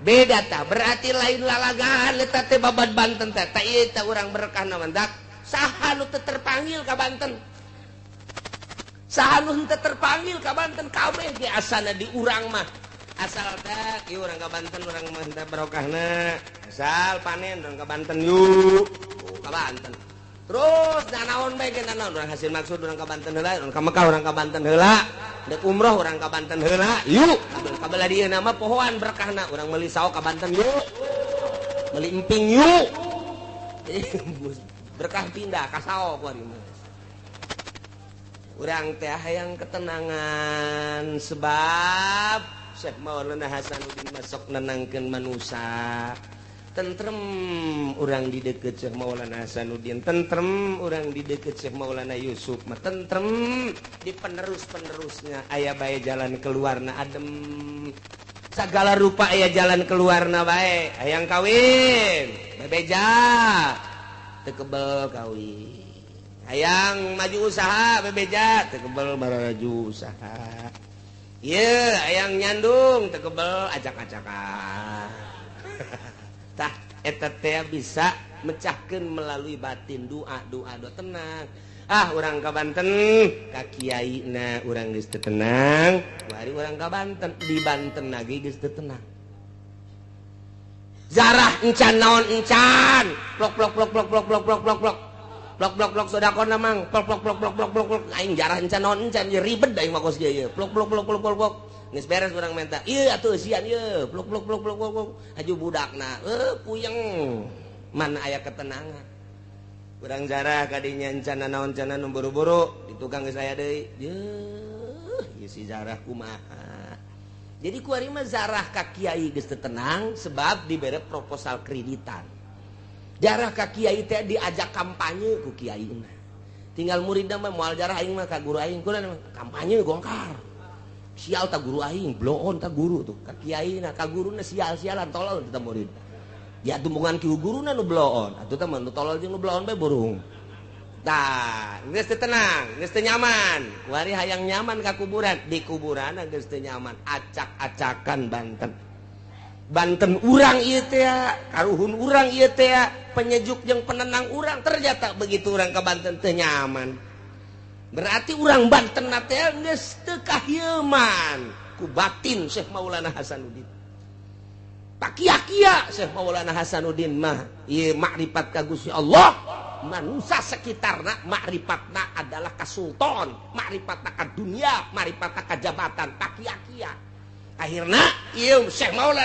Beda tah, berarti lain lalagaan eta teh babad Banten teh. Tah ieu teh urang berkahna mandak. Saha nu teu terpanggil ka Banten? Saha nu henteu terpanggil ka Banten? Kabeh ge asana di urang mah. Asal teh ieu urang ka Banten, urang mah henteu barokahna. Asal panen urang ka Banten yuk. Oh, ka Banten. Terus nanaon bae ge nanaon urang hasil maksud urang ka Banten heula, urang ka Mekah urang ka Banten heula. Dek umroh urang ka Banten heula, yuk. Kabelah dieu nama pohoan berkahna, urang meuli saok ka Banten yuk. Meuli emping yuk. Berkah pindah ka saok kuari mah. Urang teh hayang ketenangan sebab Syekh Maulana Hasanuddin masuk nenangkeun manusia. Tentrem urang di deket Syekh Maulana Hasanuddin, tentrem urang di deket Syekh Maulana Yusuf mah tentrem di penerus-penerusnya aya bae jalan keluarna adem. Segala rupa aya jalan keluarna bae. Hayang kawin, bebeja teu kebel kawin. Hayang maju usaha, bebeja teu kebel maju usaha. Ieu hayang nyandung teu kebel acak-acakan. Tah eta teh bisa mecahkeun melalui batin doa doa doa tenang. Ah urang ka Banten ka kiaina urang geus teu tenang, kuari urang ka Banten di Banten lagi geus teu tenang. Zarah encan naon encan, plok plok plok plok plok plok plok plok plok. Plok plok plok sedekahna mang, plok plok plok plok plok plok plok aing jarah encan naon encan ieu ribet aing mah kos kieu ieu. Plok plok plok plok plok plok. Geus beres urang menta. Ieu atuh eusian ieu. Plok plok plok plok plok. Haju budakna, puyeng. Mana aya ketenangan. Urang jarah kadinya encana naon encana nu buru-buru di tukang geus aya deui. Yeuh, ieu si zarah kumaha. Jadi kuari mah zarah ka kiai geus teu tenang sebab dibere proposal kreditan. Jarah ka kiai teh diajak kampanye ku kiai mah. Tinggal muridna mah moal jarah aing mah ka guru aing kunaon kampanye gongkar. Sial ta guru aing, bloon ta guru tuh. Ka kiai na ka guruna sial-sialan tolol teh murid. Ya tumbungan ki guruna nu bloon, atuh teh mah nu tolol jeung nu bloon bae burung. Tah, geus teu tenang, geus teu nyaman. Kuari hayang nyaman ka kuburan, di kuburan geus teu nyaman, acak-acakan Banten. Banten urang ieu teh, karuhun urang ieu teh, penyejuk jeung penenang urang, ternyata begitu urang ka Banten teu nyaman. Berarti urang Banten teh geus teu kahieman ku batin Syekh Maulana Hasanuddin. Pakia-kia Syekh Maulana Hasanuddin mah ieu makrifat ka Gusti Allah, manusia sekitarna makrifatna adalah ka sultan, makrifatna ka dunia, makrifatna ka jabatan, pakia-kia. Akhirna ieu Syekh Maulana